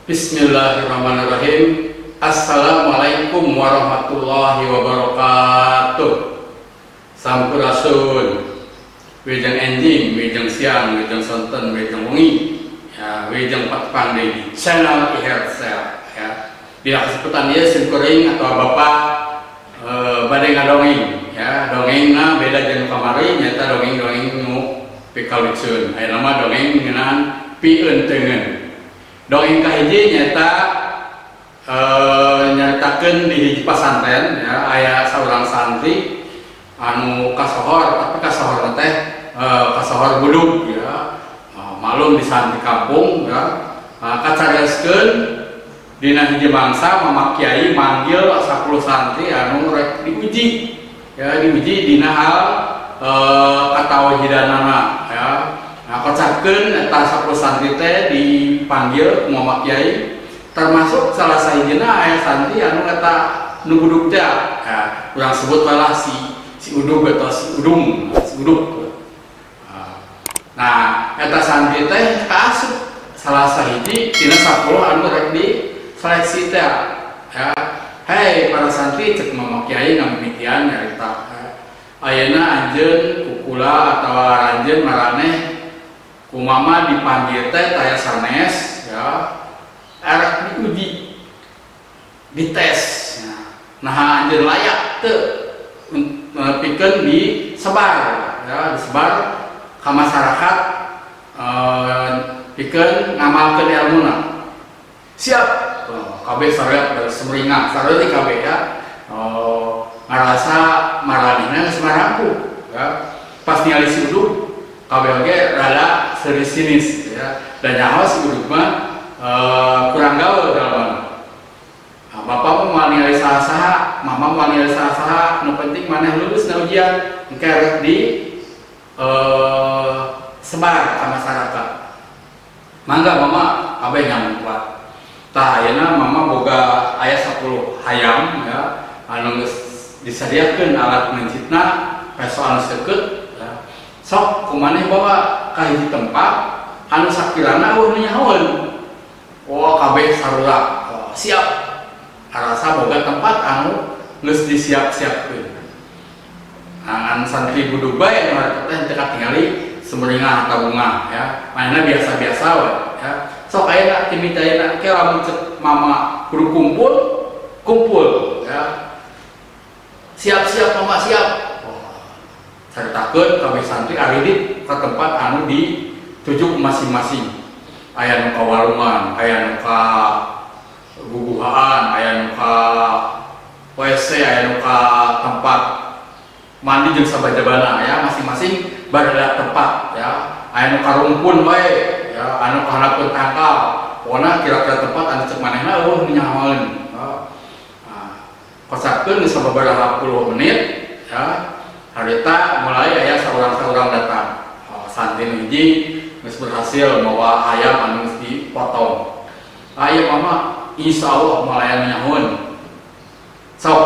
Bismillahirrahmanirrahim. Assalamualaikum warahmatullahi wabarakatuh. Sampurasun. Wilujeng enjing, wilujeng siang, wilujeng sonten, wilujeng wengi. Ya, wilujeng patepang deui di channel iHealth ya. Dina kesempatan ieu simkuring atau bapak bade ngadongeng ya. Dongengna beda jeung kamari, nyaeta dongeng-dongeng nu pikalucun. Ayeuna mah dongeng ngeunaan pieunteuneun. Dongeng kahiji nyaeta nyaritakeun di hiji pasantren ya, aya saurang santri anu kasohor, tapi kasohorna teh kasohor budug ya. Malum di santri kampung ya. Kacarioskeun dina hiji mangsa Mama Kiai manggil 10 santri anu rek diuji ya, diuji dina hal katauhidanana ya. Nah, kocapkeun eta 10 santri teh dipanggil ku Mama Kiai, termasuk salah sahijina aya santri anu eta nu budug teh ya, urang sebut lah si Udug atau si Udung, si Udug. Nah, eta santri teh kaasup salah sahiji dina 10 anu rek di seleksi teh ya. Hei para santri, cek Mama Kiai ngamimitian nyarita, ayeuna anjeun kukula atawa aranjeun maraneh kumama dipanggil teh taya sanes ya, erek diuji, dites ya. Nah, anjeun layak teu pikeun disebar ya, disebar ka masyarakat pikeun ngamalkeun ilmuna. Siap, kabeh sarua semeringah, sarua di kabeh ya. Ngarasa maranehna geus marampuh ya. Pas ningali si Udug kabeh oge rada serius sinis ya. Dan nyaho si Udug mah kurang gaul dalam. Nah, bapak mah moal ningali saha-saha, mama moal ningali saha-saha, nu penting maneh lulus na ujian, engke rek di sebar ka masyarakat. Mangga mama kabeh nyamuat. Tah ayeuna mama boga aya 10 hayam ya, anu geus disadiakeun alat mencitna, peso anu seukeut ya. Sok kumaneh bawa ka hiji tempat anu sakirana eueuh nu nyahoeun. Oh kabeh sarua, oh, siap. Arasa boga tempat anu geus disiap-siapkeun. Nah, santri budug bae anu harita teh teu katingali semeringah atau bunga ya. Manehna biasa-biasa we ya. Sok ayeuna timit ayeuna ke lamun cek mama kudu kumpul, kumpul ya. Siap-siap mama siap. Oh, caritakeun kabeh santri aridit ka tempat anu dituju masing-masing. Aya nu ka walungan, aya nu ka guguhaan, aya nu ka WC, aya nu ka tempat mandi jeung sabajabana ya, masing-masing barada tempat ya. Aya nu ka rumpun bae ya, anu ka handapeun tangkal. Pokona kira-kira tempat anu cek manehna eueuh nu nyahoeun. Nah, kocapkeun geus sababaraha puluh menit ya, harita mulai aya saurang-saurang datang. Oh, santri nu hiji geus berhasil mawa hayam anu geus dipotong. Aya mama, insya Allah moal aya nu nyahoeun. Sok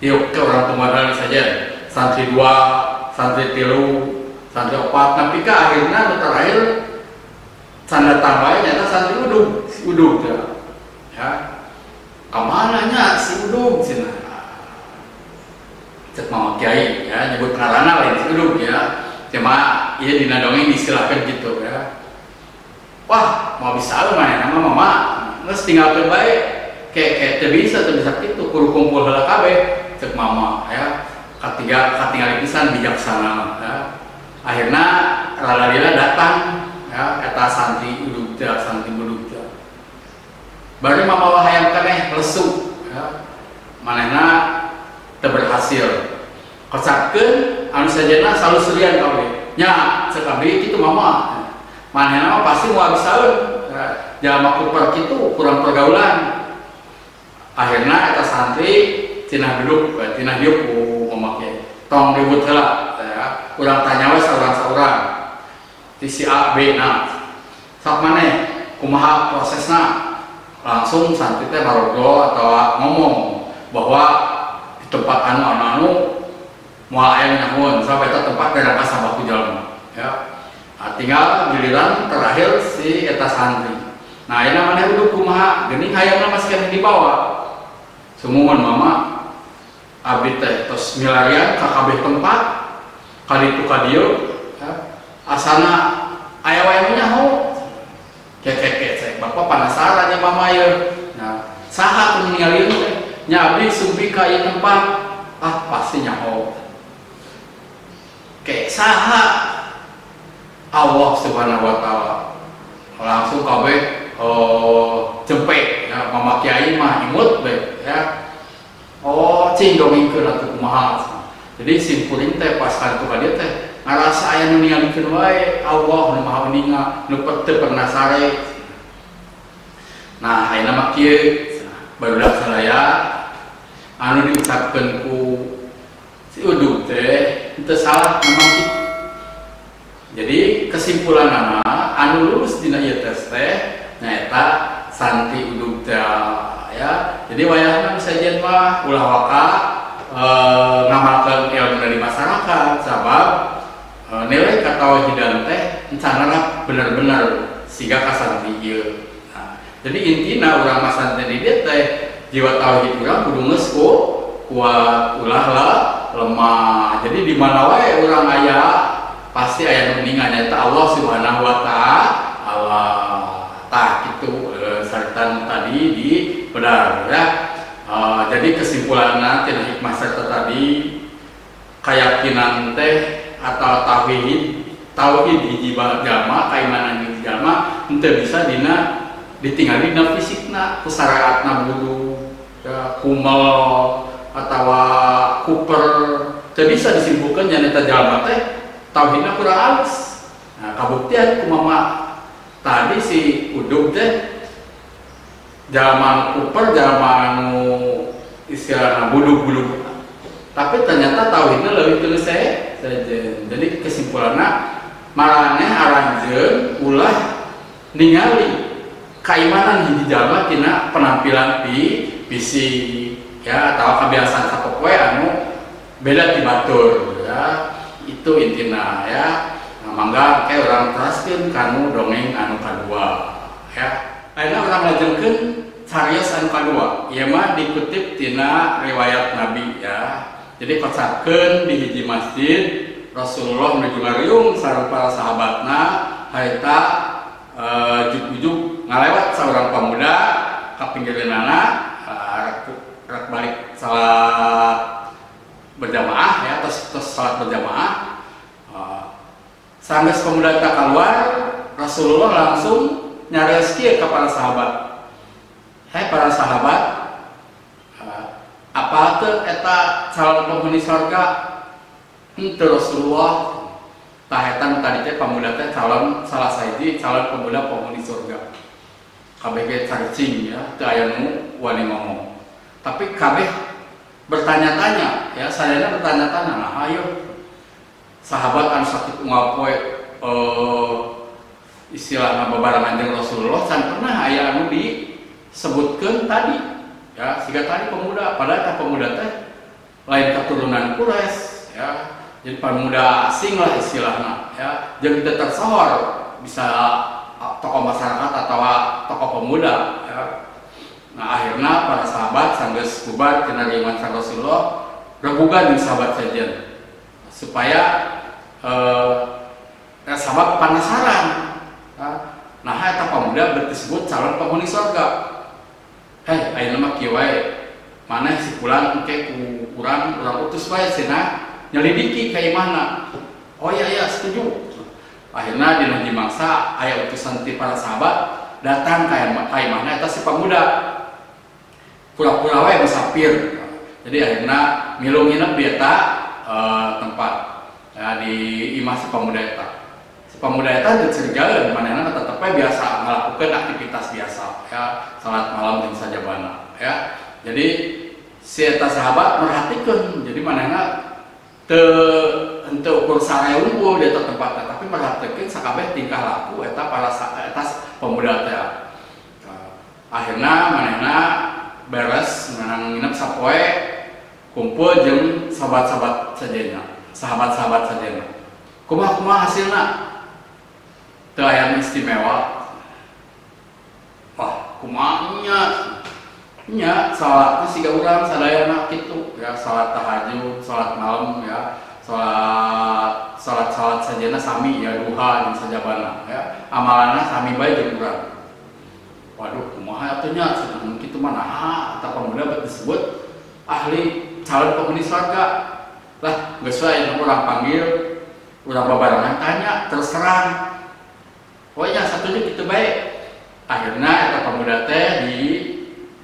yuk ke orang pemadaan saja, santri 2, santri 3, santri 4, tapi ke akhirnya nu terakhir can datang wae nyata santri Udug, si Udug ya. Ya. Kamana nya si Udug cenah. Cek Mama Kiai ya, nyebut ngaranna lain si Udug ya. Cuma ieu dina dongeng diistilahkeun gitu ya. Wah, mau bisa manehna mah mama geus tinggalkeun bae. Kayak teu bisa kitu kudu kumpul heula kabeh cek mama ya. Katiga katingali pisan bijaksana ya. Akhirna ralalila datang ya eta santri Udug teh, santri budug teh. Bari mamawa hayam keneh lesu ya. Manehna teu berhasil. Kocapkeun anu sajena salusurian kabeh. Nya cek abdi kitu mama. Manehna mah pasti moal bisaeun. Jalma kuper kitu kurang pergaulan. Akhirna eta santri cenah duduk, cenah diuk ku Mama Kiai. Tong ribut heula ya. Urang tanya we saurang-saurang. Ti si A B na. Sok maneh kumaha prosesna? Langsung santri teh barodo atau ngomong bahwa di tempat anu-anu moal aya nu nyahoeun, sampai eta tempat kada kasabaku jalma ya. Nah, tinggal giliran terakhir si eta santri. Nah ayeuna maneh uduk kumaha geuning hayamna masih keneh dibawa. Sumuhun mama abdi teh tos milarian ka kabeh tempat ka ditu ka dieu ya. Asana aya wae nu nyaho. Kekeke cek bapak penasaran nya mama ieu. Nah saha teu ningalieun teh? Nya abdi sumpi ka ieu tempat. Ah pasti nyaho. Kek saha? Allah Subhanahu wa taala. Langsung kabeh jempek ya, mama kiai mah imut bae ya. Oh cing dongengkeun atuh kumaha. Jadi simkuring teh pas ka ditu ka dieu teh ngarasa aya nu ningalikeun wae Allah nu maha uninga nu teu pernah sare. Nah ayeuna mah kieu barudak sadaya anu diucapkeun ku si Uduk teh teu salah memang kitu. Jadi kesimpulanana anu lulus dina ieu tes teh nyaeta Santi Uduk teh ya. Jadi wayahna sejen mah ulah waka ngamalkeun ilmu dari masyarakat sabab nilai katauhidan teh encan bener-bener siga ka santri ieu. Nah, jadi intina urang mah santri di dieu teh jiwa tauhid urang kudu geus kuat ulah lah lemah. Jadi di mana wae urang aya pasti aya nu ningal nyaeta Allah Subhanahu wa taala. Tah kitu sarta tadi di benar ya. Jadi kesimpulanna tina hikmah sarta tadi keyakinan teh atau tauhid hiji jalma kaimanan hiji jalma henteu bisa dina ditinggali dina fisikna ku syariatna budu ya, kumel atawa kuper teu bisa disimpulkeun nya eta jalma teh tauhidna kurang halus. Nah kabuktian kumaha tadi si Uduk teh jalma nu kuper jalma nu istilahna budug-budug tapi ternyata tauhidna leuwih teu sejen. Jadi kesimpulanna maraneh aranjeun ulah ningali kaimanan hiji jalma tina penampilan fisik ya atau kebiasaan sapopoe anu beda ti batur ya. Itu intina ya. Nah, mangga ke urang teraskeun kanu dongeng anu kadua ya. Ayeuna urang lajengkeun cariyos anu kadua. Ieu mah dikutip tina riwayat Nabi ya. Jadi kocapkeun di hiji masjid Rasulullah menuju ngariung sareng para sahabatna harita juk-juk ngalewat saurang pemuda ka pinggireunana rek balik salat berjamaah ya, terus salat berjamaah. Sanggeus pemuda tak keluar, Rasulullah langsung nyarios kieu ka para sahabat. Hai para sahabat, apa teu eta calon penghuni surga? Henteu Rasulullah. Tah eta nu tadi teh pemuda teh calon salah sahiji calon pemuda penghuni surga. Kabeh ge caricing ya, teu aya nu wani ngomong. Tapi kabeh bertanya-tanya ya, sadayana bertanya-tanya. Nah, ayo sahabat anu sakit unggal poe istilahna babarengan jeung Rasulullah can pernah aya anu disebutkeun tadi ya, siga tadi pemuda, padahal eta pemuda teh lain keturunan Quraisy ya. Jadi pemuda asing lah istilahna ya, jeung teu tersohor bisa tokoh masyarakat atau tokoh pemuda ya. Nah akhirnya para sahabat sanggeus bubar tina riungan Rasulullah rebugan jeung sahabat sejen supaya sahabat penasaran. Nah eta pemuda disebut calon penghuni surga. Hei ayeuna mah kieu wae maneh si pulang engke ku urang utus wae cenah nyelidiki ka imahna. Oh iya iya setuju. Akhirnya dina hiji mangsa aya utusan ti para sahabat datang ka imahna eta si pemuda pura-pura wae musafir. Jadi akhirnya milu nginep di eta tempat ya, di imah si pemuda eta. Si pemuda eta teu curigaeun manehna tetep we biasa ngalakukeun aktivitas biasa ya, salat malam jeung sajabana ya. Jadi si eta sahabat merhatikeun, jadi manehna teu henteu ukur sare unggul di eta tempatna, tapi merhatikeun sakabeh tingkah laku eta para eta pemuda teh. Akhirna manehna beres menang nginep sapoe kumpul jeung sahabat-sahabat sajena, sahabat-sahabat sajena. Kumaha-kumaha hasilna? Teu aya nu istimewa. Kumaha nya? Nya salat teh siga urang sadayana kitu ya, salat tahajud, salat malam ya, salat sajana sami ya, duha jeung sajabana ya. Amalanna sami bae jeung urang. Waduh, kumaha atuh nya cenah mun kitu mah naha eta pemuda bet disebut ahli calon penghuni surga. Lah geus we urang panggil, urang babarengan tanya terus terang. Pokoknya satunya kitu bae. Akhirna eta pemuda teh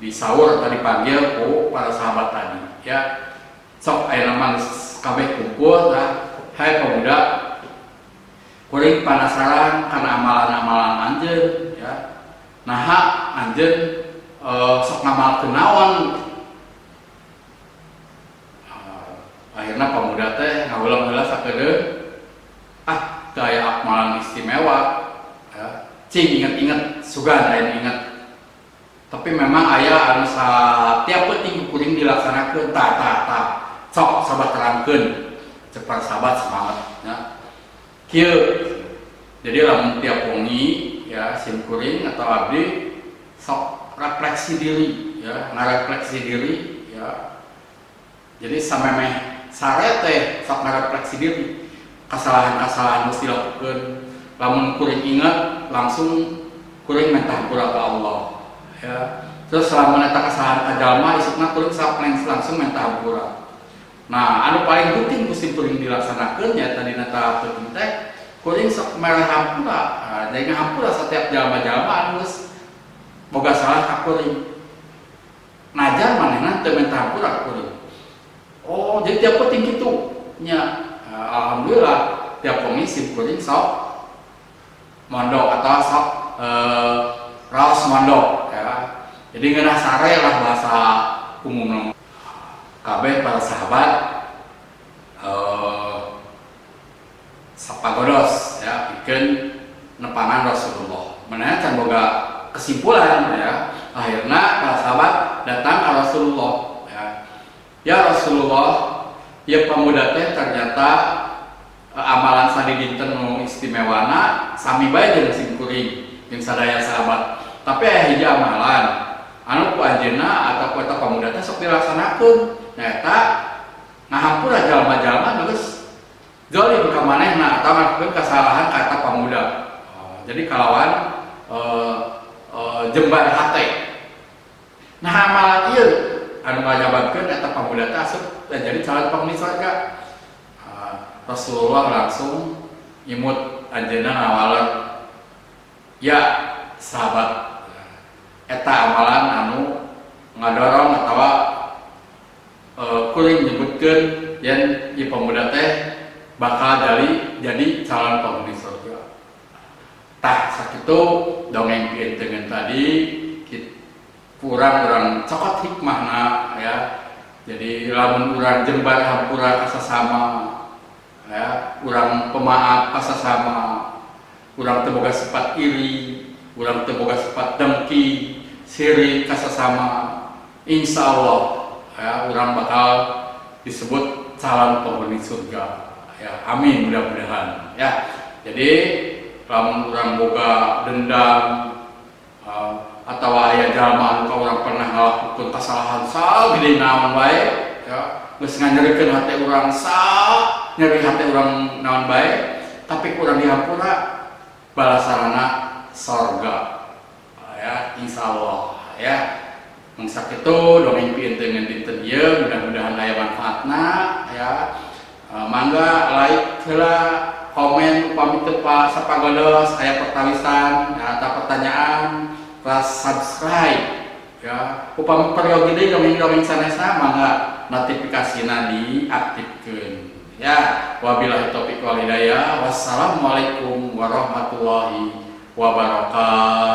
disaur atau dipanggil ku para sahabat tadi ya. Sok ayeuna mah geus kabeh kumpul tah, hai pemuda, kuring panasaran kana amalan-amalan anjeun ya. Naha anjeun sok ngamalkeun naon? Akhirna pemuda teh ngahuleng heula sakedeung, ah teu aya amalan istimewa ya. Cing inget-inget sugan aya inget. Tapi memang aya anu satiap peuting kuring dilaksanakeun ta ta ta. Sok sahabat terangkeun, cek para sahabat semangat ya. Kieu. Jadi lamun tiap wengi ya sim kuring atau abdi sok refleksi diri ya, ngarefleksi diri ya. Jadi samemeh sare teh sok ngarefleksi diri, kesalahan-kesalahan mesti dilakukeun. Lamun kuring inget langsung kuring minta hampura ka Allah ya. Terus lamun eta kesalahan ka jalma isukna kuring sok langsung minta hampura. Nah, anu paling penting ku sim kuring dilaksanakeun nyaeta dina tahap penting teh kuring sok mereh hampura. Nah, jadi ngahampura setiap jalma-jalma anu geus boga salah ka kuring. Najar manehna teu minta hampura ka kuring. Oh, jadi tiap penting kitu nya. Nah, alhamdulillah tiap wengi sim kuring sok mondok atau sok raos mondok ya. Jadi ngeunah sare lah bahasa umumna. Kabeh para sahabat sapagodos ya pikeun nepangan Rasulullah. Manehna can boga kesimpulan ya. Akhirna para sahabat datang ke Rasulullah ya. Ya Rasulullah, ya pemuda teh ternyata amalan sadidinten nu istimewana sami bae jeung sim kuring jeung sadaya sahabat. Tapi aya hiji amalan anu ku anjeunna atau ku eta pemuda teh sok dilaksanakeun nyaeta ngahampura jalma-jalma nu geus zalim ka manehna atau ngalakukeun kesalahan ka eta pemuda. Oh, jadi kalawan jembar hate. Nah, amalan ieu anu nganyababkeun eta pemuda teh asup jadi calon penghuni surga. Rasulullah langsung imut anjeunna ngawaler, ya sahabat, eta amalan anu ngadorong atawa kuring nyebutkeun yen ieu pemuda teh bakal jadi calon penghuni surga. Tah sakitu dongeng pientengan tadi kurang-kurang cokot hikmahna ya. Jadi lamun urang jembar hampura ka sasama ya, urang pemaaf ka sasama, urang teu boga sifat iri, urang teu boga sifat dengki, sirik ka sasama, insyaallah ya urang bakal disebut calon penghuni surga ya. Amin, mudah-mudahan ya. Jadi lamun urang boga dendam atau aya jalma anu ka urang pernah ngalakukeun kesalahan sagede naon bae ya, geus nganyerikeun hate urang sa nyeri hate urang naon bae, tapi kurang dihampura balasanana sorga ya, insyaallah ya. Mung sakitu dongeng pientengan dinten ieu, mudah-mudahan aya manfaatna ya. Mangga like heula, komen upami teu sapagodos aya pertawisan ya, atau pertanyaan, plus subscribe ya. Upami peryogi deui dongeng-dongeng sanesna mangga notifikasina diaktifkeun ya. Wabillahi taufiq wal hidayah. Wassalamualaikum warahmatullahi wabarakatuh.